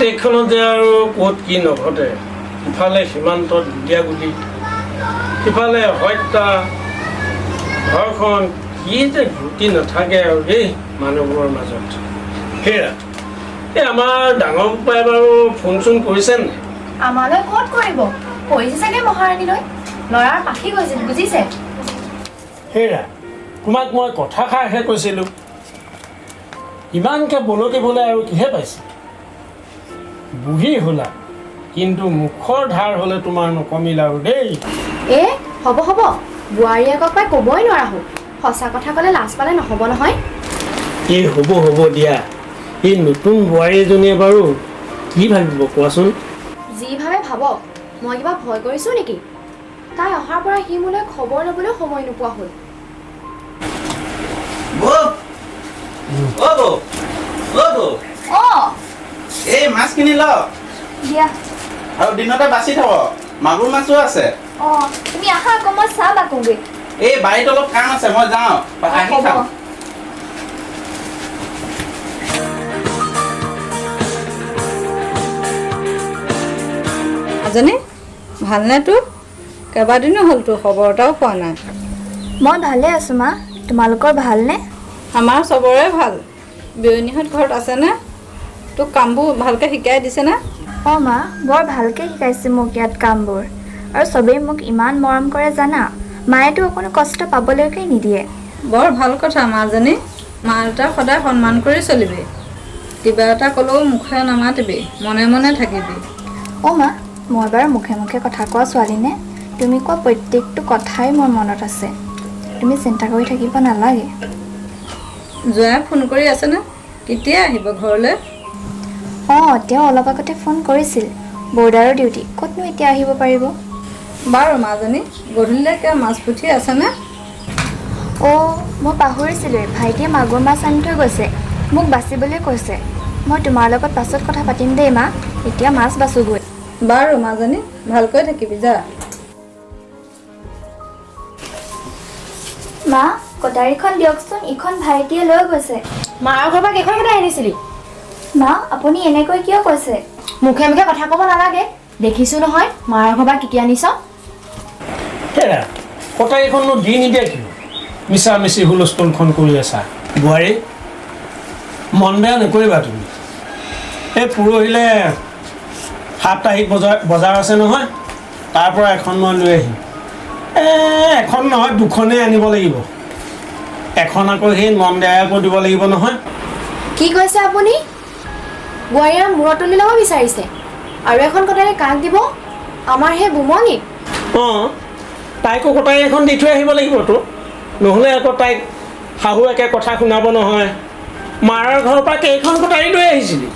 দেশখনত যে আৰু ক'ত কি নঘটে। ইফালে সীমান্তত গুলীয়াগুলি, সিফালে হত্যা, ধৰ্ষণ, কি যে ঘটি নাথাকে আৰু দেই মানুহবোৰৰ মাজত। হেৰা, এই আমাৰ ডাঙৰ বোপাই বাৰু ফোন চোন কৰিছে নাই? আমালৈ ক'ত কৰিব, কৰিছে চাগে মহাৰাণীলৈ। ল'ৰাৰ পাখি গৈছিল বুজিছে। হেৰা, তোমাক মই কথাষাৰহে কৈছিলোঁ, ইমানকৈ বলকিবলৈ আৰু কিহে পাইছে? বুঢ়ী হ'লা, কিন্তু মুখৰ ধাৰ হ'লে তোমাৰ নকমিল আৰু দেই। এ হ'ব হ'ব, বোৱাৰীয়েকক পাই ক'বই নোৱাৰা হ'ল। সঁচা কথা ক'লে লাজ পালে নহ'ব নহয়। এই হ'ব হ'ব দিয়া, এই নতুন বোৱাৰী এজনীয়ে বাৰু কি ভাবিব কোৱাচোন? যি ভাবে ভাবক, মই কিবা ভয় কৰিছোঁ নেকি? তাই অহাৰ পৰা সি মোলৈ খবৰ ল'বলৈও সময় নোপোৱা হ'ল। বৌ, অ বৌ, অ বৌ। অঁ। এই মাছখিনি ল। দিয়া। আৰু দিনতে বাচি থব, মাগুৰ মাছো আছে। অঁ, তুমি আহা আকৌ, মই চাহ বাকোগৈ। এই বাৰীত অলপ কাম আছে, মই যাওঁ, আহি হ'ব। খাম। মাজনী, ভালনে তোৰ? কেইবাদিনো হ'ল তোৰ খবৰ এটাও পোৱা নাই। মই ভালে আছোঁ মা, তোমালোকৰ ভালনে? আমাৰ চবৰে ভাল। বিয়নীহঁত ঘৰত আছেনে? তোক কামবোৰ ভালকৈ শিকাই দিছেনে? অঁ মা, বৰ ভালকৈ শিকাইছে মোক ইয়াত কামবোৰ, আৰু চবেই মোক ইমান মৰম কৰে জানা, মায়েতো অকণো কষ্ট পাবলৈকে নিদিয়ে। বৰ ভাল কথা মাজনী। মা দেউতাক সদায় সন্মান কৰি চলিবি, কিবা এটা ক'লেও মুখেৰে নামাতিবি, মনে মনে থাকিবি। অঁ মা, মই বাৰু মুখে মুখে কথা কোৱা ছোৱালীনে? তুমি কোৱা প্ৰত্যেকটো কথাই মোৰ মনত আছে, তুমি চিন্তা কৰি থাকিব নালাগে। জোঁৱাই ফোন কৰি আছেনে? কেতিয়া আহিব ঘৰলৈ? অঁ, তেওঁ অলপ আগতে ফোন কৰিছিল, বৰ্ডাৰৰ ডিউটি, ক'তনো এতিয়া আহিব পাৰিব। বাৰু মাজনী, গধূলিলৈ কিবা মাছ পুঠি আছেনে? অঁ, মই পাহৰিছিলোঁৱেই, ভাইটিয়ে মাগুৰ মাছ আনি থৈ গৈছে, মোক বাচিবলৈ কৈছে। মই তোমাৰ লগত পাছত কথা পাতিম দেই মা, এতিয়া মাছ বাচোগৈ। বাৰু মাজনী, ভালকৈ থাকিবি, যা। মা, কটাৰীখন দিয়কচোন, ইখন ভাইটিয়ে লৈ গৈছে। মাৰৰ ঘৰৰ পৰা কেইখন কটাৰী আনিছিলি? মা, আপুনি এনেকৈ কিয় কৈছে? মুখে মুখে কথা ক'ব নালাগে, দেখিছোঁ নহয় মাৰৰ ঘৰৰ পৰা কি কি আনিছ। হেৰা, কটাৰীখননো দি নিদিয়া কিয়? মিছা মিছি হুলস্থুলখন কৰি আছা। বোৱাৰী, মন বেয়া নকৰিবা তুমি। এই পৰহিলৈ সাপ্তাহিক বজাৰ আছে নহয়, তাৰ পৰা এখন মই লৈ আহিম। এই এখন নহয়, দুখনেই আনিব লাগিব। এখন আকৌ সেই নন্দেয়াকো দিব লাগিব নহয়। কি কৈছে আপুনি? বোৱাৰীয়ে মূৰত তুলি ল'ব বিচাৰিছে, আৰু এখন কটাৰী কাক দিব? আমাৰ সেই বুমনিক? অঁ, তাইকো কটাৰী এখন দি থৈ আহিব লাগিবতো, নহ'লে আকৌ তাইক শাহুৱেকে কথা শুনাব নহয়। মাৰৰ ঘৰৰ পৰা কেইখন কটাৰী লৈ আহিছিলি?